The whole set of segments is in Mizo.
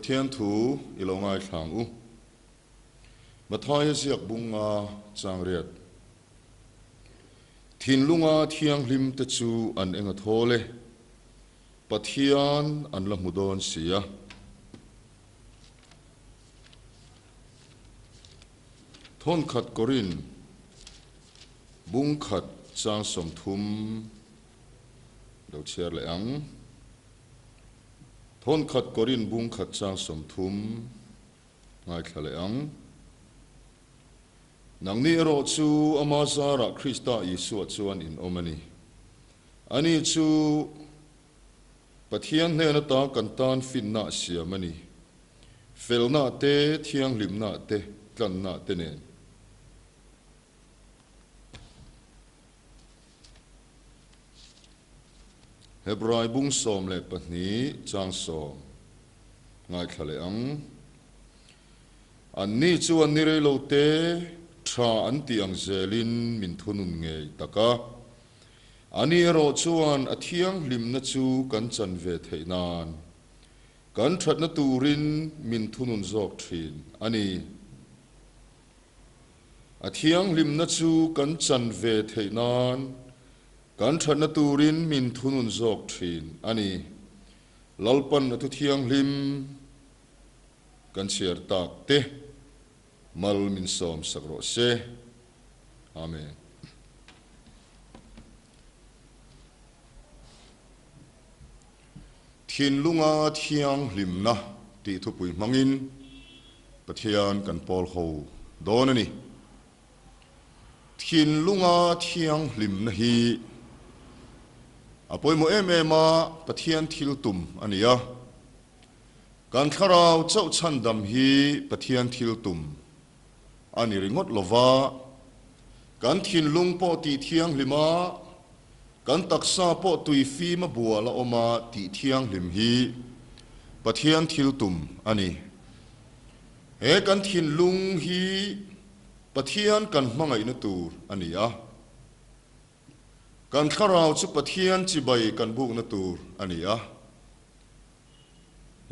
Pathian thu i lo ngaithla ang u. Mathaia ziak bunga chang riat. Thinlunga thianghlim te chu an eng a thawl e, Pathian an la hmu dawn si a. Thawnkhat Korin bungkhat chang 30 lo chhiar leh ang. Thawnkhat Korin bungkhat chang 30 ngaithla leh ang. Nangni erawh chu ama zarah Krista Isua chuan in awm a ni. Ani chu Pathian hnen ata kan tan finna a siam a ni. Felna te, thianghlimna te, tlanna te nen. Hebrai bung 12 chang 10 ngaithla leh ang. Anni chuan ni rei lo te tha an tih ang zelin min thunun ngei tak a. Ani erawh chuan a thianghlimna chu kan chan ve theih nan kan thatna turin min thunun zawk thin a ni. A thianghlimna chu kan chan ve theih nan kan thatna turin min thunun zawk thin a ni. Lalpan a thu thianghlim kan chhiar tak te mal min sawm sak rawh se. Amen. Thinlunga thianghlimna tih thupui hmangin Pathian kan pawl ho dawn a ni. Thinlunga thianghlimna hi a pawimawh em em a, Pathian thil tum a ni a. Kan thlarau chauh chhandam hi Pathian thil tum a ni ringawt lova, kan thinlung pawh tih thianghlim a, kan taksa pawh tui fim a bual a awm a tih thianghlim hi Pathian thil tum a ni. He kan thinlung hi Pathian kan hmangaihna tur a ni a. Kan thlarau chu Pathian chibai kan bukna tur a ni a.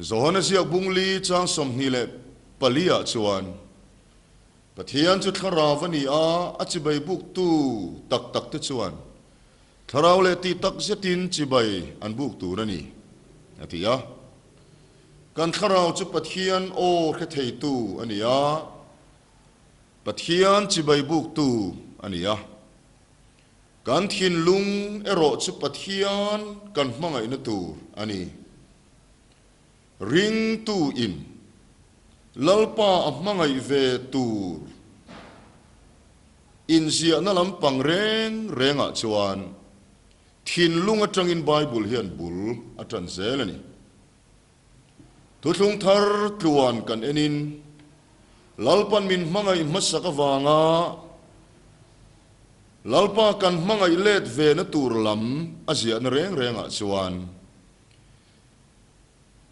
Johana ziak bungli chang 24 ah chuan, Pathian chu thlarau a ni a, a chibai buktu tak tak te chuan thlarau leh tih tak zetin chibai an buk tur a ni, a ti a. Kan thlarau chu Pathian aw hre theitu a ni a, Pathian chibai buktu a ni a. Kan thinlung erawh chu Pathian kan hmangaihna tur a ni. Ringtu in Lalpa a hmangaih ve tur inziahna lampang reng rengah chuan thinlung atangin Bible hian bul a tan zel a ni. Thuthlung thar tluan kan enin Lalpan min hmangaih hmasak avanga Lalpa kan hmangaih let ve na tur lam a ziahna reng rengah chuan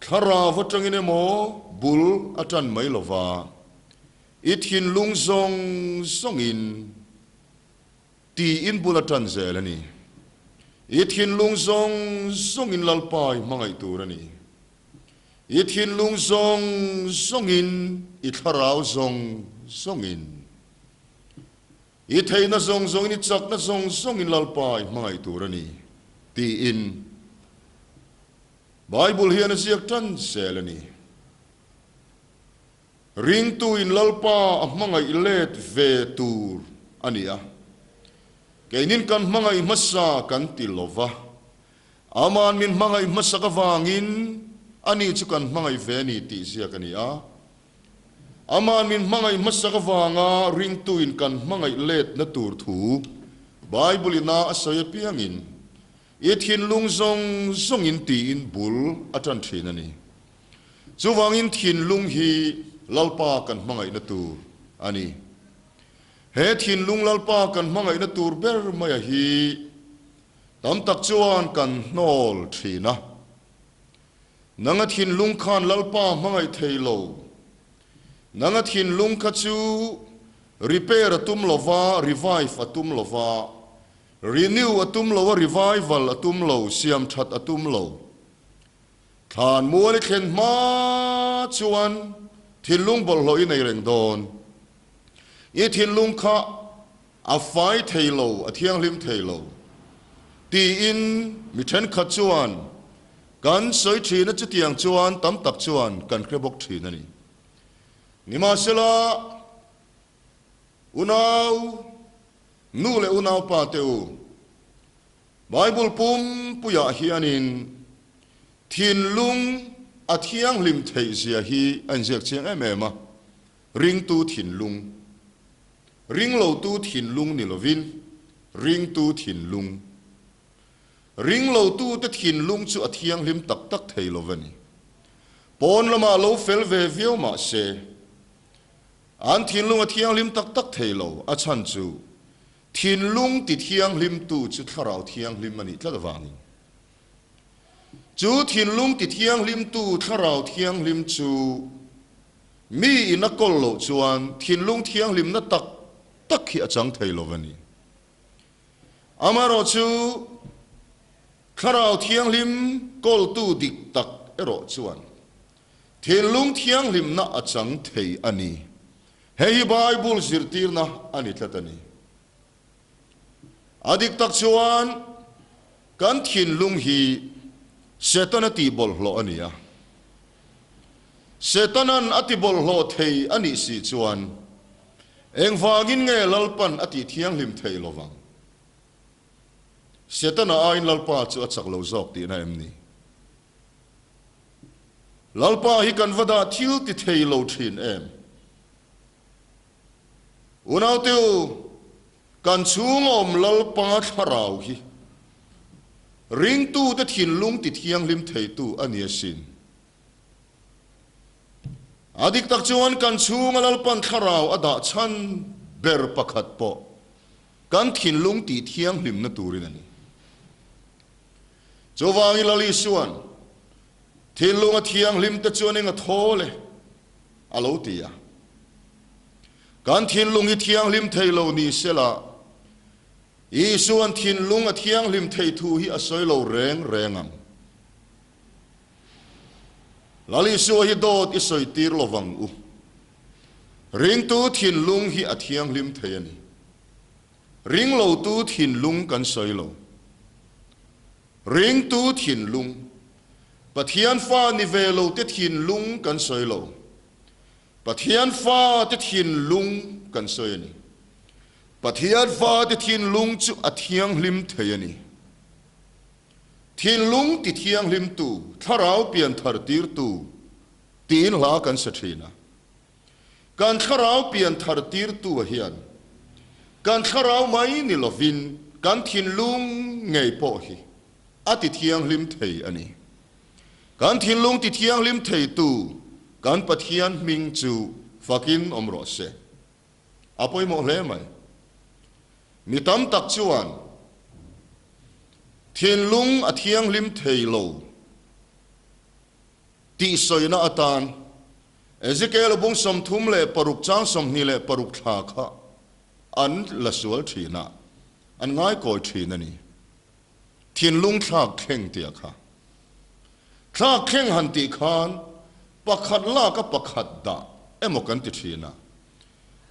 thlarau atangin emaw bul a tan mai lova i thinlung zawng zawngin Tiin bul a tan zel a ni. I thinlung zawng zawngin Lalpa i hmangaih tur a ni. I thinlung zawng zawngin, i thlarau zawng zawngin, i theihna zawng zawngin, i chakna zawng zawngin Lalpa i hmangaih tur a ni, tiin Bible hian a ziak tan zel a ni. Ringtu in Lalpa a hmangaih let ve tur a ni a, keinin kan hmangaih hmasa kan ti lo va, Aman min hmangaih hmasak avangin ani chu kan hmangaih ve a ni tih ziak a ni a. Aman min hmangaih hmasak avanga ringtu in kan hmangaih letna tur thu Bible ina a sawi apiangin i thinlung zawng zawngin tiin bul a tan thin a ni. Chuvangin thinlung hi Lalpa kan hmangaihna tur a ni. He thinlung Lalpa kan hmangaihna tur ber maia hi tam tak chuan kan hnawl thin a. Nanga thinlung khan Lalpa hmangaih thei lo. Nanga thinlung kha chu repair a tum lova, revive a tum lova, renew a tum lo a, revival a tum lo, siam that a tum lo. Thlan mual i thlen hma chuan thinlung bawlhhlawh i nei reng dawn. I thinlung kha a fai thei lo, a thianghlim thei lo, tiin mi thenkhat chuan kan sawi thin a, chutiang chuan tam tak chuan kan hre bawk thin a ni. Nimahsela, unau, nu leh unaupa te u, Bible pumpuiah hianin thinlung a thianghlim theih zia hi a inziak chiang em em a, ringtu thinlung, ringlotu thinlung ni lovin ringtu thinlung, ringlotute thinlung chu a thianghlim tak tak thei lo a ni. Pawn lamah lo fel ve viau mah se, an thinlung a thianghlim tak tak thei lo, a chhan chu Thinlung ti thianghlimtu chu Thlarau Thianghlim a nih tlat avangin, chu thinlung ti thianghlimtu Thlarau Thianghlim chu mi in a kawl loh chuan thinlung thianghlimna tak tak hi a chang thei lo a ni. Amaherawhchu, Thlarau Thianghlim kawltu dik tak erawh chuan thinlung thianghlimna a chang thei a ni. Hei hi Bible zirtirna a ni tlat a ni. A dik tak chuan kan thinlung hi Setana tih bawlhhlawh a ni a. Setanan a ti bawlhhlawh thei a nih si chuan engvangin nge Lalpan a tih thianghlim thei lovang? Setana aiin Lalpa chu a chak lo zawk tihna em ni? Lalpa hi kan va dah thil ti thei lo thin em? Unaute u, kan chhung awm Lalpa thlarau hi ringtute thinlung ti thianghlim theitu a ni asin. A dik tak chuan kan chhunga Lalpan thlarau a dah chhan ber pakhat pawh kan thinlung tih thianghlimna turin a ni. Chuvangin Lal Isua'n, Thinlunga thianghlimte chuan eng a thawl e, a lo ti a. Kan thinlung hi thianghlim thei lo ni sela, Isua'n thinlung a thianghlim thei thu hi a sawi lo reng reng ang. Lal Isua hi dawt i sawi tir lo vang u. Ringtu thinlung hi a thianghlim thei a ni. Ringlotu thinlung kan sawi lo. Ringtu thinlung, Pathian fa ni ve lo te thinlung kan sawi lo. Pathian fa te thinlung kan sawi a ni. Pathian fa te thinlung chu a thianghlim thei a ni. Thinlung ti thianghlimtu, thlarau pianthar tirtu tiin hla kan sa thin a. Kan thlarau pian thar tirtu a hian kan thlarau mai ni lovin kan thinlung ngei pawh hi a ti thianghlim thei a ni. Kan thinlung ti thianghlim theitu kan Pathian hming chu fakin awm rawh se. A pawimawh hle mai. Mi tam tak chuan thinlung a thianghlim thei lo tih sawina atan Ezekiel bung 36 chang 26 thla kha an la sual thin a, an ngaikawi thin a ni. Thinlung thlak thleng tia kha. Thlak thleng han tih khan pakhat lak a pakhat dah emaw kan ti thin a.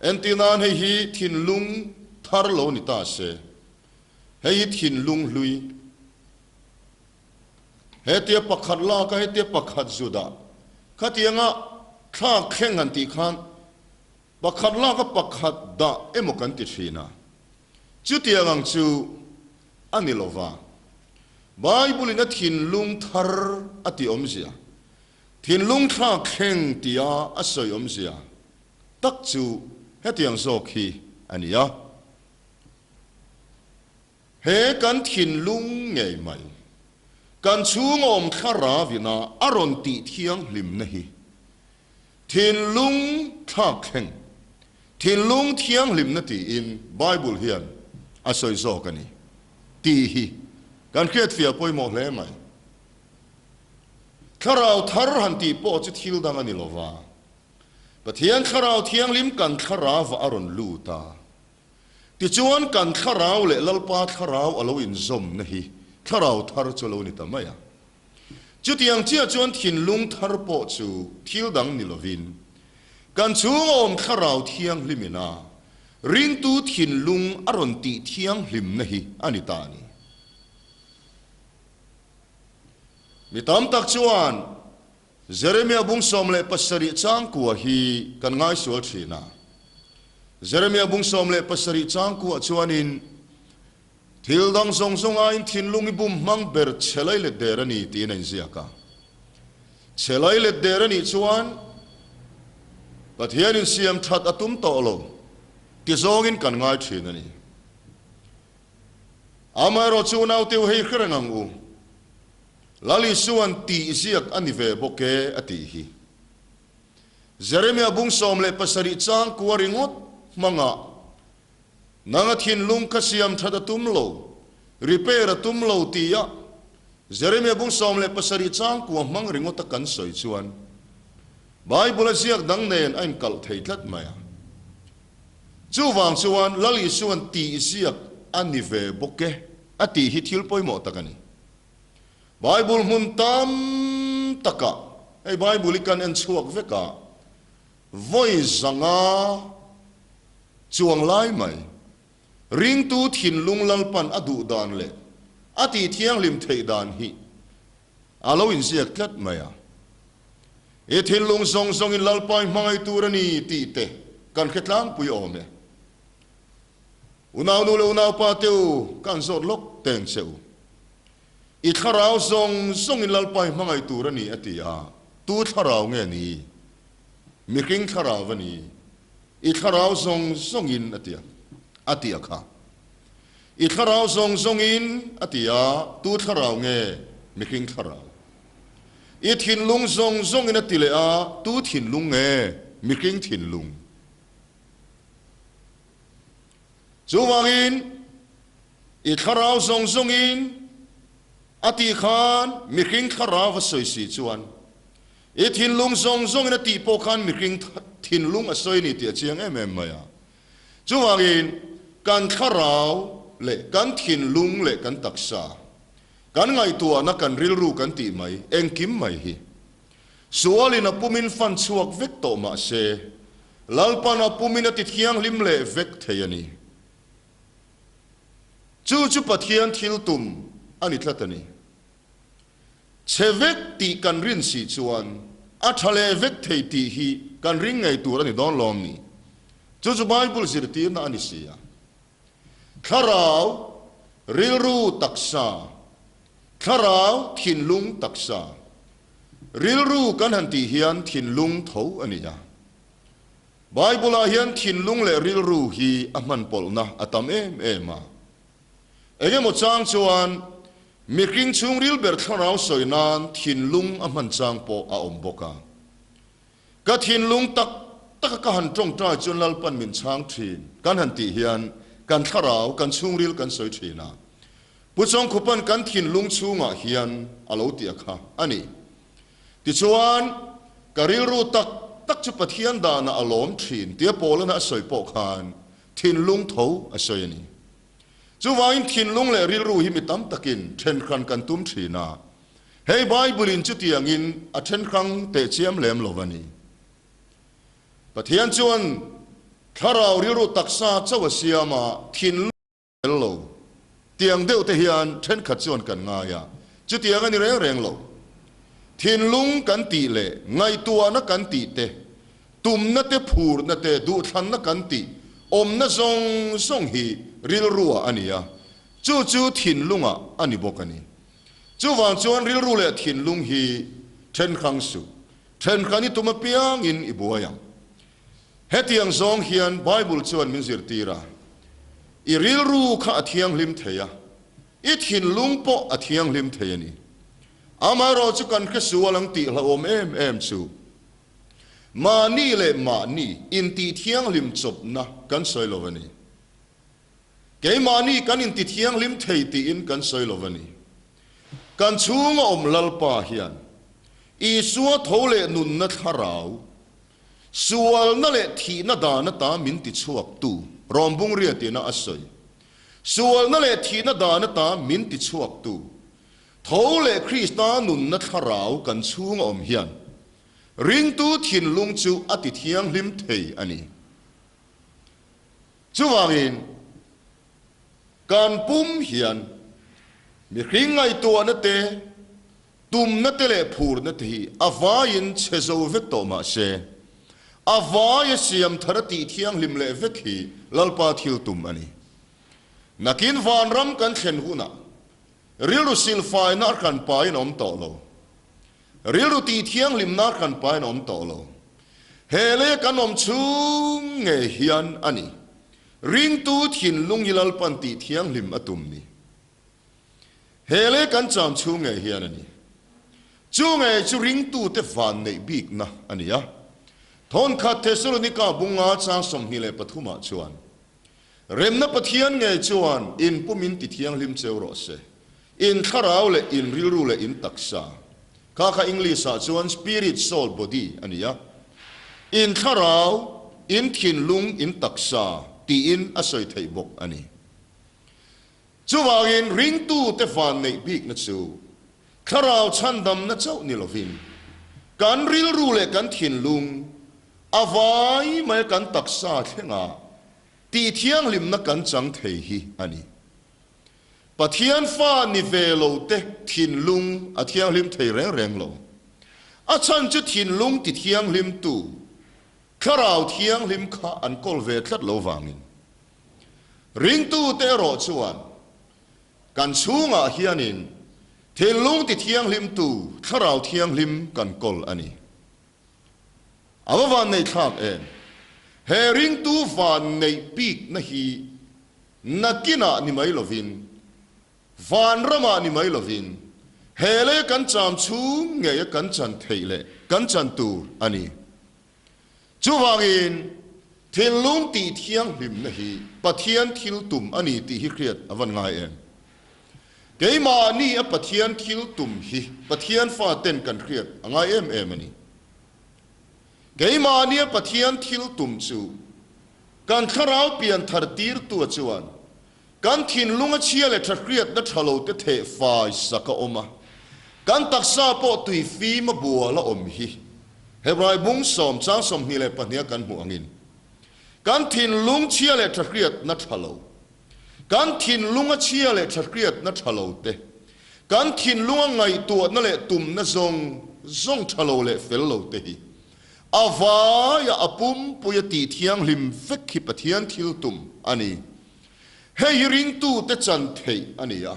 Entirnan hei hi thinlung thar lo ni ta se, hei hi thinlung hlui. Hetia pakhat lak a, hetia pakhat zu dah. Khatianga thlak thleng han tih khan pakhat lak a pakhat dah emaw kan ti thin a. Chutiang ang chu a ni lo va. Bible in a thinlung thar a tih awmzia, thinlung thlak thleng tia a sawi awmzia tak chu hetiang zawk hi a ni a. He kan thinlung ngei mai, kan chhung awm thlarauina a rawn tih thianghlimna hi thinlung thlakthleng, thinlung thianghlimna tiin Bible hian a sawi zawk a ni tih hi kan hriatfiah pawimawh hle mai. Thlarau thar han tih pawh chu thil dang a ni lova, Pathian Thlarau Thianghlim kan thlarauah a rawn lut a, Tichuan kan thlarau leh Lalpa thlarau a lo inzawmna hi thlarau thar chu a lo ni ta mai a. Chutiang chiah chuan thinlung thar pawh chu thil dang ni lovin, kan chhunga awm Thlarau Thianghlimin a ringtu thinlung a rawn tih thianghlimna hi a ni ta a ni. Mi tam tak chuan Jeremia bung 17 changkua hi kan ngaisual thin a. Jeremia bung 17 changkuah chuanin Thil dang zawng zawng aiin thinlung i bum hmang ber chhe lai let der a ni tiin a inziak a. Chhe lai let der a nih chuan Pathianin siam that a tum tawh lo ti zawngin kan ngai thin a ni. Amaherawh chu nauteu hei hre reng ang u, Lal Isua'n tih ziak a ni ve bawk e a tih hi. Jeremia bung 17 chang kua ringawt hmangah Nang a thinlung kha siam that a tum lo, repair a tum lo tia Jeremia bung 17 changkua hmang ringawt a kan sawi chuan Bible a ziak dang nen a inkalh thei tlat mai a. Chuvang chuan Lal Isua'n tih ziak a ni ve bawk e a tih hi thil pawimawh tak a ni. Bible hmun tam takah hei Bible hi kan en chhuak vek a, Vawi zanga chuang lai mai, ringtu thinlung Lalpan a duh dan leh a tih thianghlim theih dan hi a lo inziak tlat mai a. I thinlung zawng zawngin Lalpa i hmangaih tur a ni tih te kan hre tlangpui awm e. Unaunu leh unaupa te u, ka an zawt lawk teng che u. I thlarau zawng zawngin Lalpa i hmangaih tur a ni a ti a, tu thlarau nge ni? Mihring thlarau a ni. I thlarau zawng zawngin a ti a, a ti a kha. I thlarau zawng zawngin a ti a, tu thlarau nge? Mihring thlarau. I thinlung zawng zawngin a ti leh a, tu thinlung nge? Mihring thinlung. Chuvangin, i thlarau zawng zawngin a tih khan mihring thlarau a sawi si chuan, i thinlung zawng zawngin a tih pawh khan mihring thinlung a sawi a ni tih a chiang em em mai a. Chuvangin, kan thlarau leh kan thinlung leh kan taksa, kan ngaihtuahna, kan rilru kan tih mai, engkim mai hi Sualin a pumin fan chhuak vek tawh mah se, Lalpan a pumin a ti thianghlim leh vek thei a ni. Chu chu Pathian thil tum a ni tlat a ni. Chhe vek tih kan rin si chuan a tha leh vek thei tih hi kan ring ngei tur a ni dawn lawm ni? Chu chu Bible zirtirna a ni si a. Thlarau, rilru, taksa, Thlarau, thinlung, taksa. Rilru kan han tih hian thinlung tho a ni a. Bible-ah hian thinlung leh rilru hi a hman pawlhna a tam em em a. Engemaw chang chuan mihring chhungril ber thlarau sawi nan thinlung a hman chang pawh a awm bawk a. Ka thinlung tak taka ka han tawngtai chuan Lalpan min chhang thin kan han tih hian kan thlarau, kan chhungril kan sawi thin a. Pu Chawngkhupan kan thinlung chhungah hian a lo ti a kha a ni. Tichuan, ka rilru tak tak chu Pathian danah a lawm thin tia Paulana a sawi pawh khan thinlung tho a sawi a ni. Chuvangin thinlung leh rilru hi mi tam takin thenhran kan tum thin a, hei Bible-in chutiangin a thenhrang teh chiam lem lo a ni. Pathian chuan thlarau rilru taksa chauh a siam a, thinlung. Tel lo. Tiang deuh te hian thenkhat chuan kan ngai a, chutiang a ni reng reng lo. Thinlung kan tih leh ngaihtuahna kan tih te, tumna te, phurna te, duhthlanna kan tih awmna zawng zawng hi rilruah a ni a, chu chu thinlungah a ni bawk a ni. Chuvang chuan rilru leh thinlung hi thenhrang suh, thenhran i tum apiangin i buai ang. Hetiang zawng hian Bible chuan min zirtir a, I rilru kha a thianghlim thei a, i thinlung pawh a thianghlim thei a ni. Amaherawh chu kan hre sual ang tih hlauhawm em em chu, mahni leh mahni intih thianghlim chawpna kan sawi lo a ni. Keimahni kan intithianghlim thei tiin kan sawi lo a ni. Kan chhunga awm Lalpa hian Isua tho leh nunna thlarau, sualna leh thihna dan ata min tichhuaktu, Rawmbungria tina a sawi. Sualna leh thihna dan ata min tichhuaktu. Tho leh Krista nunna thlarau kan chhunga awm hian ringtu thinlung chu a ti thianghlim thei a ni. Chuvangin, kan pum hian mihring ngaihtuahna te, tumna te leh phurna te hi a vaiin chhe zo vek tawh mah se, a vaia siam thar a tih thianghlim leh vek hi Lalpa thil tum a ni. Nakin vanram kan thlen hunah rilru silfaina a hran pain a awm tawh lo. Rilru tih thianghlimna a hran pain a awm tawh lo. He leia kan awm chhung ngei hian a ni. Ringtu thinlung hi Lalpan tih thianghlim a tum ni. He lei kan cham chhung ngei hian a ni. Chu ngei chu ringtute van neih bikna a ni a. Thawnkhat Thesalonika bunga chang 23 ah chuan, Remna Pathian ngei chuan in pumin ti thianghlim cheu rawh se, in thlarau leh in rilru leh in taksa, kha kha English ah chuan spirit, soul, body a ni a, in thlarau, in thinlung, in taksa tiin a sawi theih bawk a ni. Chuvangin ringtute van neih bikna chu thlarau chhandamna chauh ni lovin kan rilru leh kan thinlung a vai mai kan taksa thlenga tih thianghlimna kan chang thei hi a ni. Pathian fa ni ve lo te thinlung a thianghlim thei reng reng lo. A chhan chu thinlung ti thianghlimtu thlarau thianghlim kha an kawl ve tlat lo vangin. Ringtute erawh chuan kan chhungah hianin thinlung ti thianghlimtu Thlarau Thianghlim kan kawl a ni. A va vanneih thlak em? He ringtu vanneih bikna hi nakinah ni mai lovin, vanramah ni mai lovin, he lei kan cham chhung ngeia kan chan theih leh kan chan tur a ni. Chuvangin, thinlung tih thianghlimna hi Pathian thil tum a ni tih hi hriat a van ngai em? Keimahni a Pathian thil tum hi Pathian faten kan hriat a ngai em em a ni. Keimahni a Pathian thil tum chu kan thlarau pian thar tirtua chuan kan thinlung a chhia leh tha hriatna tha lo te theh fai sak a awm a, kan taksa pawh tui fim a bual a awm hi Hebrai bung sawm chang 22 a kan hmuh angin kan thinlung chhia leh tha hriatna tha lo, kan thinlung a chhia leh tha hriatna tha lo te, kan thinlung a ngaihtuahna leh tumna zawng zawng tha lo leh fel lo te hi a vaia a pumpui a tih thianghlim vek hi Pathian thil tum a ni. Hei hi ringtute chan theih a ni a,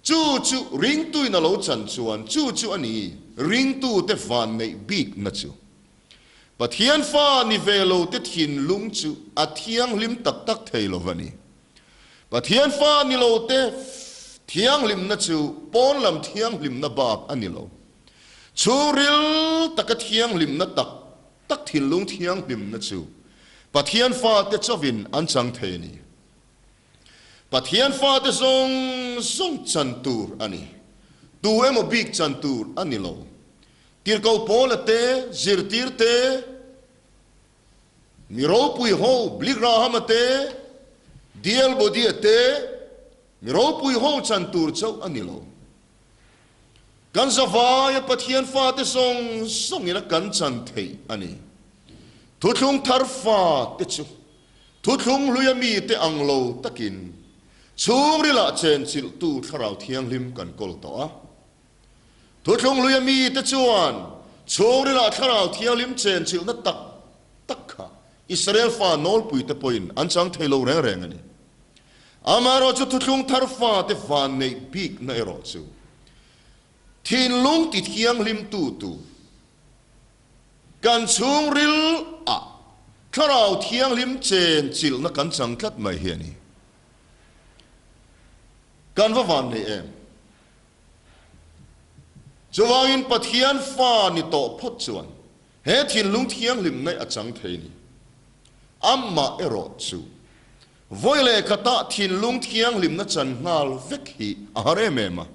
chu chu ringtuin a lo chan chuan chu chu a ni ringtute van neih bikna chu. Pathian fa ni ve lote thinlung chu a thianghlim tak tak thei lo va ni. Pathian fa ni lote thianghlimna chu pawn lam thianghlimna bak a ni lo. Chhungril taka thianghlimna tak tak thinlung thianghlimna chu Pathian fate chauhin an chang thei a ni. Pathian fate zawng zawng chan tur a ni. Tu emaw bik chan tur a ni lo. Tirhkoh Paula te, zirtir te, mi ropui ho Billy Graham-a te, D.L. Moody-a te, mi ropui ho chan tur chauh a ni lo. Kan zavaia Pathian fate zawng zawngin a kan chan theih a ni. Thuthlung thar fate chu thuthlung hluia mite ang lo takin chhungrilah chenchilhtu Thlarau Thianghlim kan kawl tawh a. Thuthlung hluia mite chuan chhungrilah Thlarau Thianghlim chenchilhna tak tak kha Israel fa nawlpuite pawhin an chang thei lo reng reng a ni. Amaherawh chu thuthlung thar fate van neih bikna erawh chu thinlung ti thianghlimtu tur kan chhungril ah thlarau thianghlim chen chilhna kan chang tlat mai hi a ni. Kan va van nei em? Chuvangin Pathian fa ni tawh phawt chuan he thinlung thianghlimna a chang thei a ni. Amah erawh chu Vawi leh khatah thinlung thianghlimna chan nghal vek hi a har em em a,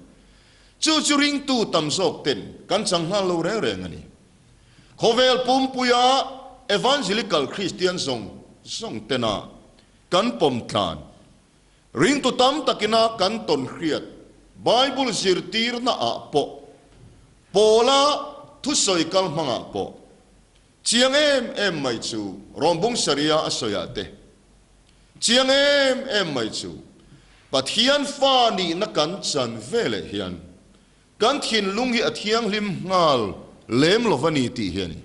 chu chu ringtu tam zawk ten kan chang nghal lo reng reng a ni. Khawvel pumpuia Evangelical Kristian zawng zawng tena kan pawm tlan, ringtu tam takina kan tawn hriat. Bible zirtirna ah pawh, Paula thusawi kal hmangah pawh, chiang em em mai chu Rawmbung Saria a sawi ah te, chiang em em mai chu Pathian fa nihna kan chan veleh hian Kan thinlung hi a thianghlim nghal lem lo va ni tih hi a ni.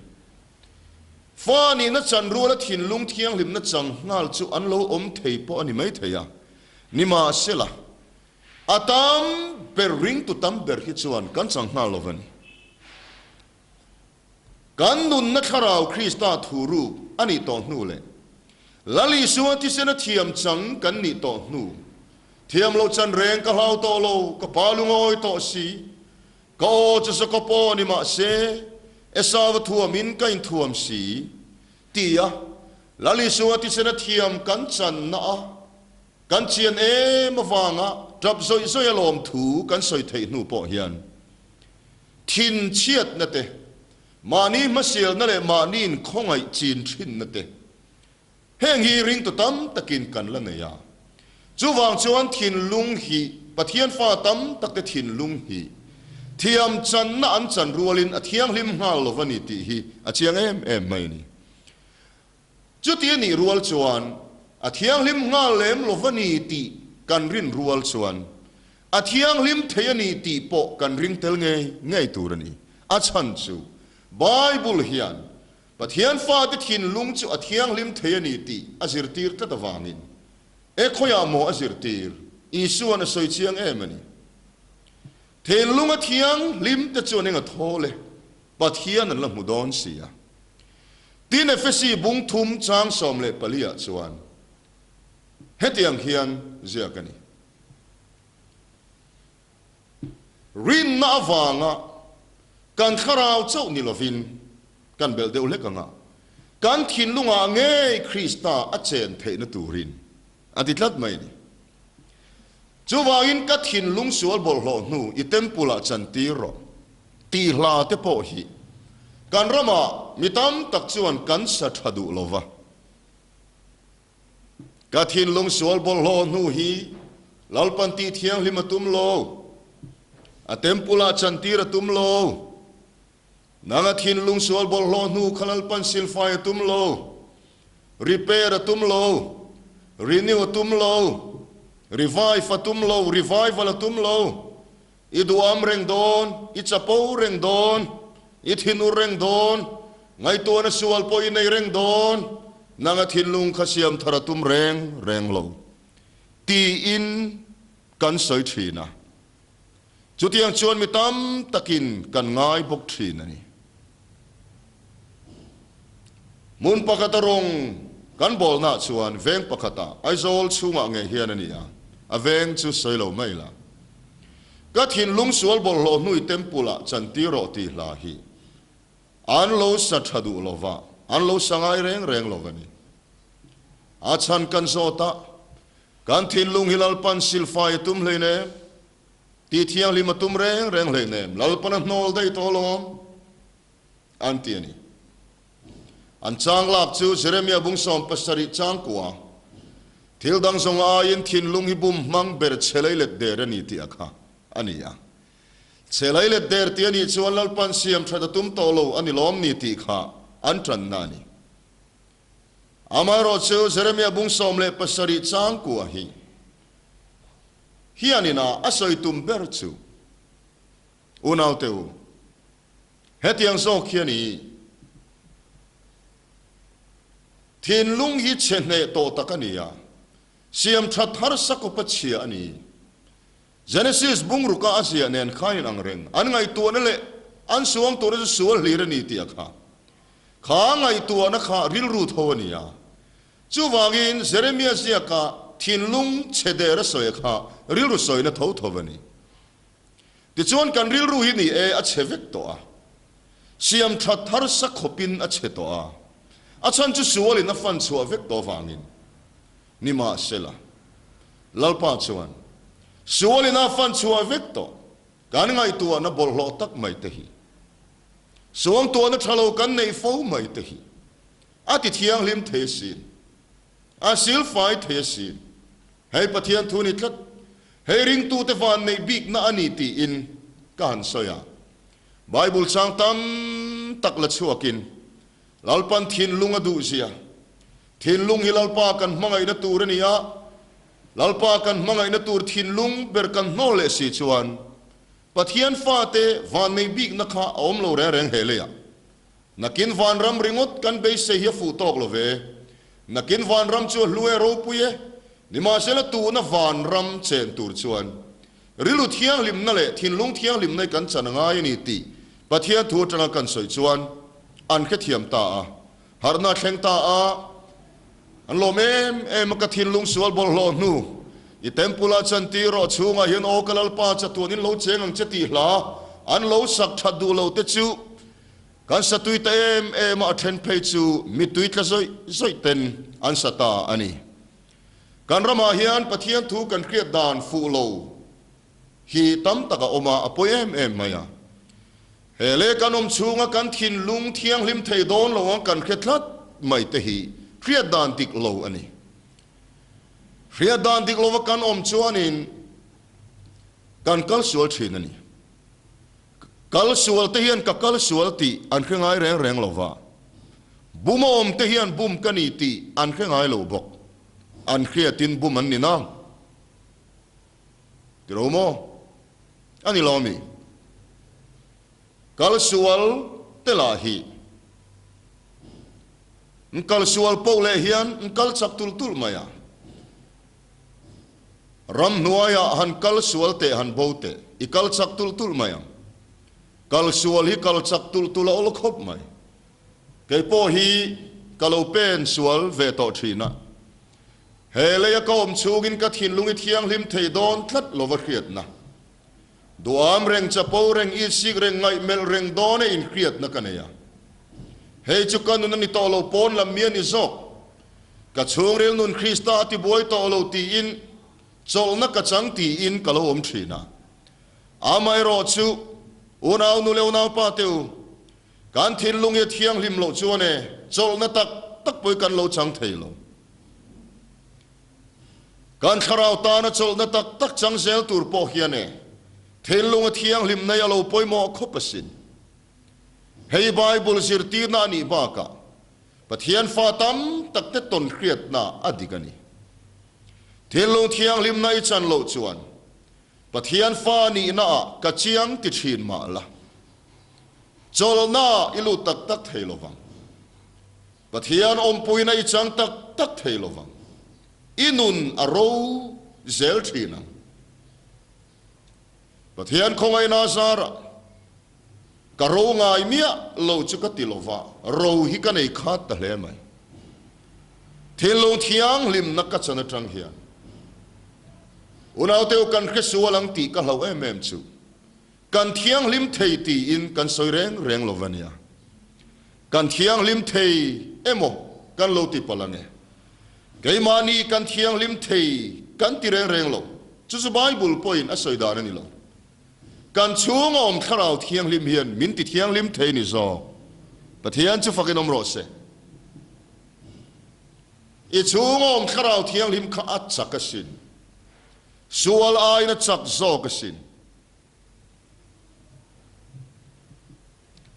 Fa nihna chan ruala thinlung thianghlimna chang nghal chu an lo awm thei pawh a ni mai thei a, nimahsela, a tam ber ringtu tam ber hi chuan kan chang nghal lo va ni. Kan nunna thlarau Krista thu ruk a nih tawh hnu leh Lal Isua thisena thiam chang kan nih tawh hnu, thiam loh chan reng ka hlau tawh lo, ka pa lungawi tawh si, ka aw chu Jakob aw ni mah se, Esau-a thuamin ka inthuam si, tia Lal Isua thisena thiam kan channa a kan chian em avanga tap zawih zawih a lawmthu kan sawi theih hnu pawh hian, Thinchhiatna te, mahni hmasialna leh mahni inkhawngaih chin thinna te, heng hi ringtu tam takin kan la nei a. Chuvang chuan thinlung hi, Pathian fa tam takte thinlung hi thiam channa an chan rualin a thianghlim nghal lo va ni tih hi a chiang em em mai a ni. Chuti a nih rual chuan a thianghlim nghal lem lo va ni tih kan rin rual chuan a thianghlim thei a ni tih pawh kan ring tel ngei ngei tur a ni. A chhan chu Bible hian Pathian fate thinlung chu a thianghlim thei a ni tih a zirtir tlat avangin e khawiah maw a zirtir? Isua'n a sawi chiang em a ni. Thinlung a thianghlim te chuan eng a thawl e? Pathian an la hmu dawn si a. Tin, Efesi bung thum chang 14 ah chuan hetiang hian ziak a ni, Rinna avanga kan thlarau chauh ni lovin kan belh deuh hlek anga kan thinlungah ngei Krista a chen theihna turin a ti tlat mai a ni. Chuvangin ka thinlung sual bawlhhlawh hnu i temple ah chantir rawh tih hla te pawh hi kan ramah mi tam tak chuan kan sa tha duh lo va. Ka thinlung sual bawlhhlawh hnu hi Lalpan tih thianghlim a tum lo, a temple ah chantir a tum lo. Nang a thinlung sual bawlhhlawh hnu kha Lalpan silfai a tum lo, repair a tum lo, renew a tum lo, revive a tum lo, revival a tum lo. I duham reng dawn, i chapo reng dawn, i thinur reng dawn, ngaihtuahna sual pawh i nei reng dawn, nang a thinlung kha siam thar a tum reng reng lo, tiin kan sawi thin a. Chutiang chuan mi tam takin kan ngai bawk thin a ni. Hmun pakhata rawng kan bawlnaah chuan veng pakhatah Aizawl chhungah ngei hian a ni a, a veng chu sawi lo mai la. Ka thinlung sual bawlhhlawh hnui temple-ah chantir rawh tih hla hi an lo sa tha duh lo va, an lo sa ngai reng reng lo va ni. A chhan kan zawt a, Kan thinlung hi Lalpan silfai a tum hleinem, tih thianghlim a tum reng reng hleinem, Lalpan a hnawl daih tawh alawm, an ti a ni. An chang lak chu Jeremia bung 70 chang kua, Thil dang zawng aiin thinlung hi bum hmang ber chhe lei let der a ni tih a kha a ni a. Chhe lei let der tih a nih chuan Lalpan siam that a tum tawh lo a ni lawm ni tih kha an tanna a ni. Amaherawhchu, Jeremia bung 17 changkua hi hianin a a sawi tum ber chu, Unaute u, hetiang zawk hian i thinlung hi chhe hneh tawh tak a ni a, siam that harsa kawpa chhia a ni. Genesis bungruka a ziah nen khan in ang reng. An ngaihtuahna leh an suang turna chu sual hlir a ni tih a kha. Kha ngaihtuahna kha rilru tho a ni a. Chuvangin Jeremia ziaka thinlung chhe der a sawi a kha rilru sawina tho tho a ni. Tichuan kan rilru hi ni e a chhe vek tawh a. Siam that harsa khawpin a chhe tawh a. A chhan chu sualin a fan chhuah vek tawh avangin. Nimahsela, Lalpa chuan, Sualin a fan chhuah vek tawh, kan ngaihtuahna bawlhhlawh tak mai te hi, suangtuahna tha lo kan neih fo mai te hi, a ti thianghlim thei asin, a silfai thei asin. Hei Pathian thu ni tlat. Hei ringtute van neih bikna a ni tiin ka han sawi a. Bible chang tam tak la chhuakin Lalpan thinlung a duhzia, thinlung hi Lalpa kan hmangaihna tur a ni a, Lalpa kan hmangaihna tur thinlung ber kan hnawl leh si chuan Pathian fate van neih bikna kha a awm lo reng reng he leiah. Nakin vanram ringawt kan beisei hi a fuh tawk lo ve. Nakin vanram chu a hlu e, ropui e. Nimahsela tuna vanram chen tur chuan rilru thianghlimna leh thinlung thianghlimna hi kan chan a ngai a ni tih Pathian thu atanga kan sawi chuan an hrethiam ta a, harhna a thleng ta a. An lawm em em a, ka thinlung sual bawlhhlawh hnu i temple ah chantir rawh chhungah hian aw ka Lalpa chatuan in lo cheng ang che tih hla an lo sak that duh lo te chu Kan sa tui ta em em a, a then phei chu mittui tla zawih zawih ten an sa ta a ni. Kan ramah hian Pathian thu kan hriat dan fuh lo hi tam tak a awm a, a pawi em em mai a. He leh kan awm chhunga kan thinlung thianghlim thei dawn lo ang kan hre tlat mai te hi hriat dan dik lo a ni. Hriat dan dik lova kan awm chuanin kan kal sual thin a ni. Kal sual te hian ka kal sual tih an hre ngai reng reng lo va, bum a awm te hian bum ka ni tih an hre ngai lo bawk. An hriatin bum an ni nang. Ti lo maw? A ni lo mi? Kal sual te lah hi n kal sual poh leh hian n kal chak tulh tulh mai a. Ramhnuaiah han kal sual teh han bo teh, i kal chak tulh tulh mai ang. Kal sual hi kal chak tulh tulh a awl khawp mai. Kei pawh hi ka lo pen sual ve tawh thin a. He leia ka awm chhungin ka thinlung i thianghlim thei dawn tlat lova hriatna. Duham reng, chapo reng, itsik reng, ngaihmelh reng dawn e inhriatna ka nei a. Hei chu ka nun a ni tawh lo pawn lam mi a ni zawk. Ka chhungril nun Krista a tibuai tawh lo tiin chawlhna ka chang tiin ka lo awm thin a. Amaherawh chu, unau nu leh unau pa te u, kan thinlung hi a thianghlim loh chuan e, chawlhna tak tak pawh hi kan lo chang thei lo. Kan thlarau tana chawlhna tak tak chang zel tur pawh hian e, thinlung a thianghlim nei a lo pawimawh khawp asin. Hei Bible zirtirna a nih bakah Pathian fa tam tak te tawn hriatna a dik a ni. Thinlung thianghlimna i chan loh chuan Pathian fa nihna ah ka chiang ti thin mah la, chawlhna ah i lut tak tak thei lovang. Pathian awmpuina i chang tak tak thei lovang. I nun a ro zel thin ang. Pathian khawngaihna zarah ka ro ngai miah lo chu ka ti lova, ro hi ka nei khat ta hle mai. Thinlung thianghlimna ka chan atang hian unauteu kan hre sual ang tih ka hlauh em em chu kan thianghlim thei tiin kan sawi reng reng lo va nia. Kan thianghlim thei emaw kan lo ti palh ange. Keimahni kan thianghlim thei kan ti reng reng lo. Chu chu Bible pawhin a sawi dan a ni lo. Kan chhunga awm thlarau thianghlim hian min ti thianghlim thei ni zawk. Pathian chu fakin awm rawh se. I chhunga awm thlarau thianghlim kha a chak asin. Sual aiin a chak zawk asin.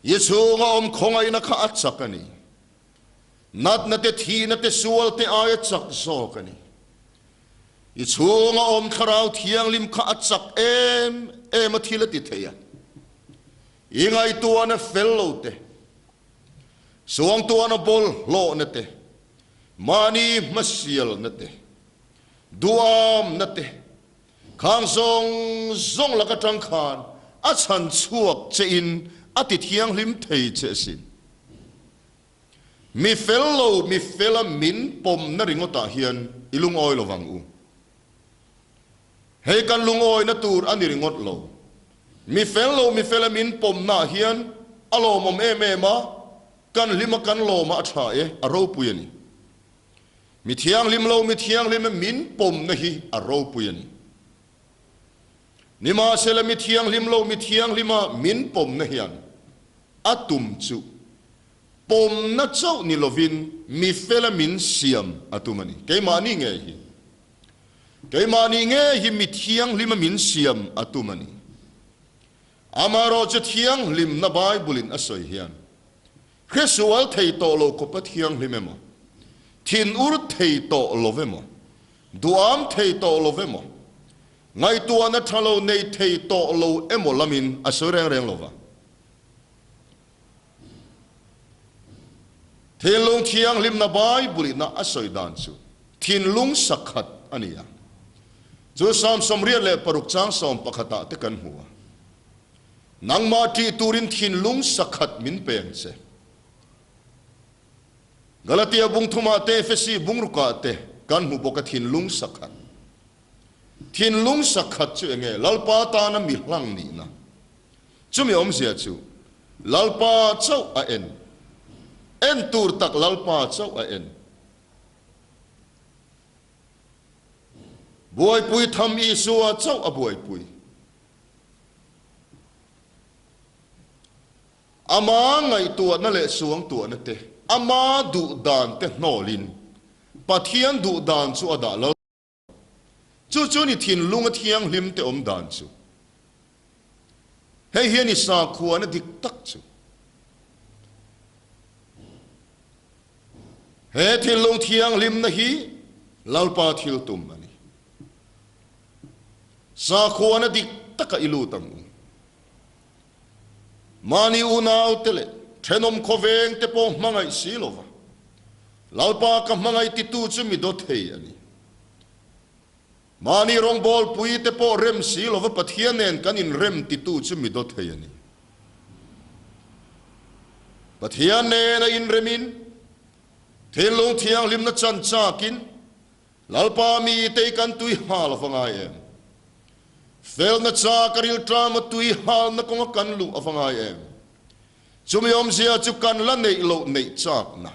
I chhunga awm khawngaihna kha a chak a ni. Natna te, thihna te, sual te aia chak zawk a ni. I chhunga awm thlarau thianghlim kha a chak em em a thil a ti thei a. I ngaihtuahna fel lo te, suangtuahna bawlhhlawhna te, mahni hmasialna te, duamna te, Khang zawng zawng lak atang khan a chhan chhuak che in a ti thianghlim thei che asin. Mi fel lo mi fela min pawmna ringawtah hian i lungawi lo vang u. Hei kan lungawina tur a ni ringawt lo. Mi fel lo mi fela min pawmnaah hian a lawmawm em em a, kan hlim a kan lawm a a tha e, a ropui a ni. Mi thianghlim lo mi thianghlim min pawmna hi a ropui a ni. Nimahsela mi thianghlim lo mi thianghlima min pawmna hian a tum chu pawmna chauh ni lovin mi fela min siam a tum a ni. Keimahni ngei hi. Keimahni ngei hi mi thianghlima min siam a tum a ni. Amaherawhchu thianghlimna Bible-in a sawi hian, Hresual thei tawh lo khawpa thianghlim emaw, thinur thei tawh lo emaw, duham thei tawh lo emaw, ngaihtuahna tha lo nei thei tawh lo emaw lamin a sawi reng reng lo va. Thinlung thianghlimna Bible-ina a sawi dan chu thinlung sakhat a ni a. Chu Psalm 86 chang 11 ah te kan hmu a. Nangmah ṭih turin thinlung sakhat min pe ang che. Galatia bung thumah te, Efesi bung rukah te kan hmu bawk a thinlung sakhat. Thinlung sakhat chu enge? Lalpa tana mi hlang nihna. Chumi awmzia chu Lalpa chauh a en. En tur tak Lalpa chauh a en. Buaipui tham Isua chauh a buaipui. Ama ngaihtuahna leh suangtuahna te, ama duh dan te hnawlin Pathian duh dan chu a dah lo. Chu chu ni thinlunga thianghlim te awm dan chu. Hei hian i sakhuana dik tak chu. He thinlung thianghlimna hi Lalpa thil tum a ni. Sakhuana dik taka i lut ang u. Mahni unaute leh thenawm khawveng te pawh hmangaih si lova, Lalpa ka hmangaih titu chu mi daw thei a ni. Mahni rawngbawlpui te pawh rem si lova Pathian nen kan inrem titu chu mi daw thei a ni. Pathian nena inremin, thinlung thianghlimna chan chakin Lalpa mite i kan tui hal a va ngai em? Felna cha ka rilṭama tui halna kawnga kan luh a va ngai em? Chumi awmzia chu kan la neih loh neih chakna.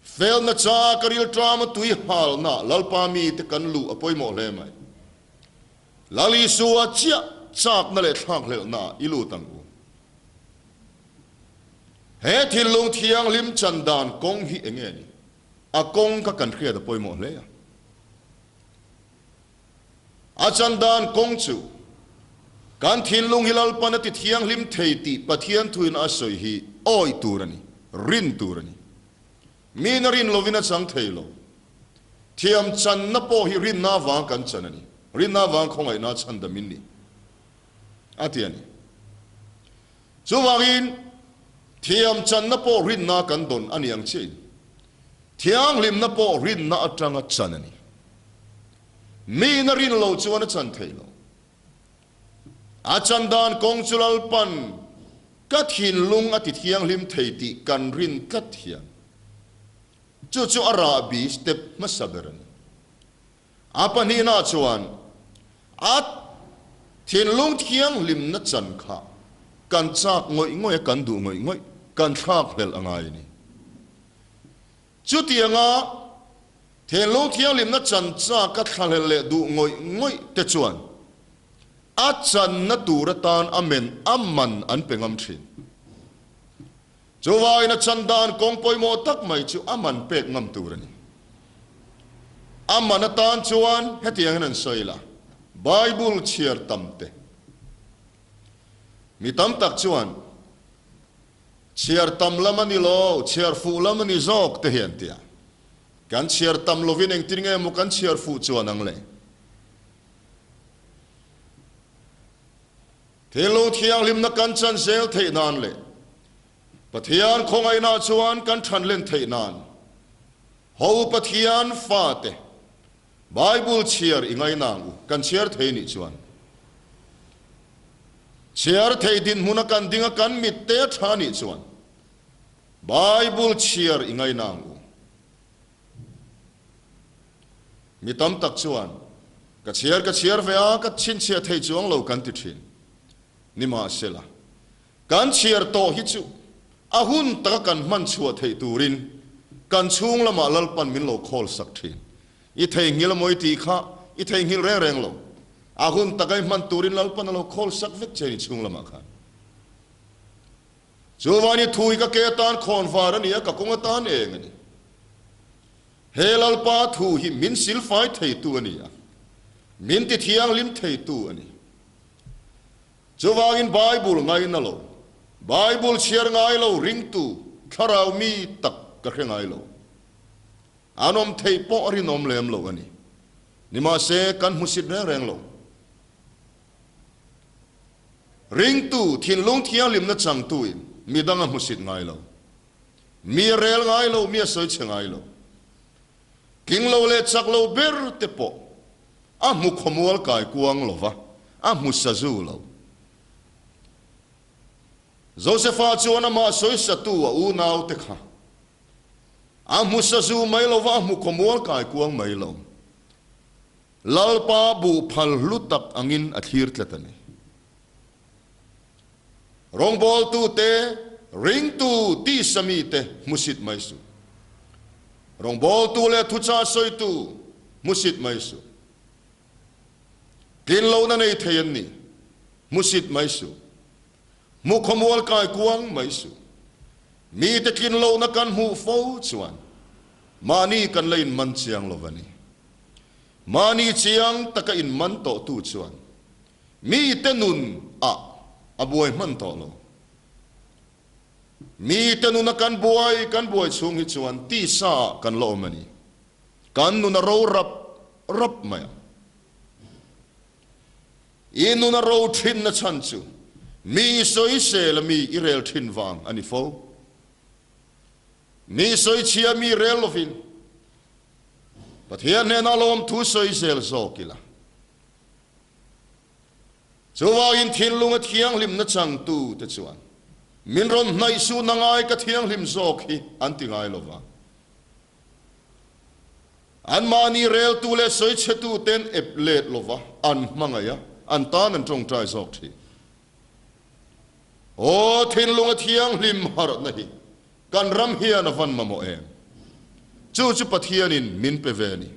Felna cha ka rilṭama tui halna Lalpa mite kan luh a pawimawh hle mai. Lal Isua chiah chakna leh thlakhlelhna i lut ang u. He thinlung thianghlim chan dan kawng hi enge ni? A kawng kha kan hriat a pawimawh hle a. A chan dan kawng chu kan thinlung hi Lalpan a ti thianghlim thei tih Pathian thuin a sawi hi awih tur a ni, rin tur a ni. Miin a rin lovin a chang thei lo. Thiam channa pawh hi rinna avang kan chan a ni. Rinna avang khawngaihna chhandam in ni a ti a ni. Chuvangin, thiam channa pawh rinna kan dawn a ni ang chiahin, thianghlimna pawh rinna atanga chan a ni. Miin a rin lo chuan a chan thei lo. A chan dan kawng chu Lalpan ka thinlung a ti thianghlim thei tih kan rin tlat hian, chu chu a rahbi step hmasa ber a ni. A pahnihna chuan a thinlung thianghlimna chan kha kan chak ngawih ngawih a, kan duh ngawih ngawih, kan thlakhlelh a ngai a ni. Chutianga thinlung thianghlimna chan chak a thlahlelh leh duh ngawih ngawih te chuan a channa tur atan a men a man an pe ngam thin. Chuvangin a chan dan kawng pawimawh tak mai chu a man pek ngam tur a ni. A man atan chuan hetiang hian an sawi la, Bible chhiar tam te. Mi tam tak chuan chhiar tam lam a ni lo, chhiar fuh lam a ni zawk te hi an ti a. Kan chhiar tam lovin engtin nge maw kan chhiar fuh chuan ang le? Thilung thianghlimna kan chan zel theih nan leh Pathian khawngaihna chuan kan than len theih nan ho Pathian fate Bible chhiar i ngainang u kan chhiar thei nih chuan chhiar thei dinhmuna kan dinga kan mit te a tha nih chuan Bible chhiar i ngainang u. Mi tam tak chuan, Ka chhiar ka chhiar ve a, ka chhinchhiah thei chuang lo kan ti thin. Nimahsela, kan chhiar tawh hi chu a hun taka kan hman chhuah theih turin kan chhung lamah Lalpan min lo khawl sak thin. I theihnghilh a mawi tih kha i theihnghilh reng reng lo. A hun taka i hman turin Lalpan a lo khawl sak vek che ni chhung lamah khan. Chuvangin i thu hi ka ke atan khawn var a ni a, ka kawng atan eng a ni. He Lalpa thu hi min silfai theitu a ni a, min ti thianghlim theitu a ni. Chuvangin Bible ngaina lo, Bible chhiar ngai lo ringtu thlarau mi tak ka hre ngai lo. An awm theih pawh a rinawm lem lo a ni. Nimahse, kan hmusit reng reng lo. Ringtu thinlung thianghlimna changtuin midang a hmusit ngai lo. Mi a rel ngai lo, mi a sawi chhe ngai lo. Tling lo leh chak lo ber te pawh a hmu khawmual kai kuang lo va, a hmu sazu lo. Josefa chuan amah sawisatu a unaute kha a hmu sazu mai lo va, a hmu khawmual kai kuang mai lo. Lalpa buh phal hlu tak angin a thlir tlat a ni. Rawngbawltute, ringtu, tisa mite hmusit mai suh. Rawngbawltu leh thuchah sawitu hmusit mai suh. Tlinlohna nei thei an ni, hmusit mai suh. Hmuh khawmual kai kuang mai suh. Mite tlinlohna kan hmuh fo chuan mahni kan la inman chiang lo va ni. Mahni chiang taka inman tawhtu chuan Mite nun ah a buai hman tawh lo. Mite nuna kan buai kan buai chhung hi chuan tisa ah kan la awm a ni. Kan nun a ro rap rap mai a. I nun a ro thin na chhan chu mi sawisel a mi i rel thin vang a ni fo. Mi sawichhia mi rel lovin Pathian hnenah lawmthu sawisel zawk ila. Chuvangin thinlunga thianghlimna changtute chuan, Min rawn hnaih suh na ngai ka thianghlim zawk hi an ti ngai lo va. Anmahni reltu leh sawichhetuten ep let lo va an hmangaih a, an tan an tawngtai zawk thin. Aw thinlunga thianghlim harhna hi kan ram hian a van mamawh em? Chu chu Pathianin min pe ve a ni.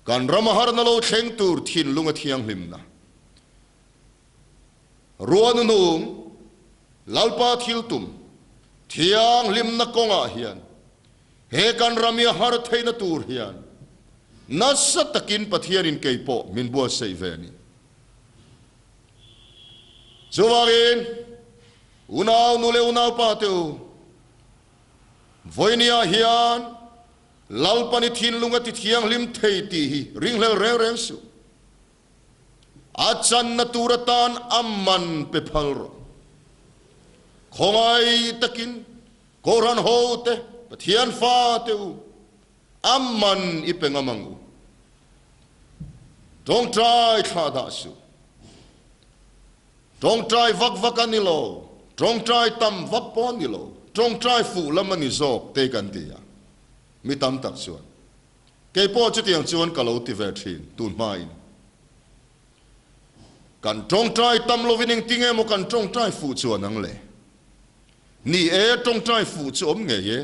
Kan ram a harna lo thleng tur thinlung a thianghlimna. Ruanunung, Lalpa thiltum, thianghlimna kawngah hian he kan ram i a har theihna tur hian nasa takin Pathianin kei pawh min buatsaih ve a ni. Chuvangin, unau nu leh unaupa te u, vawinia hian Lalpan i thinlung a ti thianghlim thei tih hi ringhlel reng reng suh. A channa tur atan a man pe phal rawh. Khawngaih takin Kohhran hote, Pathian fate u, a man i pe ngam ang u. Tawngtai thlah dah suh. Tawngtai vak vak a ni lo, tawngtai tam vak pawh a ni lo, tawngtai fuh lam a ni zawk te kan ti a, mi tam tak chuan. Kei pawh chutiang chuan ka lo ti ve thin tun hmain. Kan tawngtai tam lovin engtinge maw kan tawngtai fuh chuan ang le? Ni e, tawngtai fuh chu awm ngei e.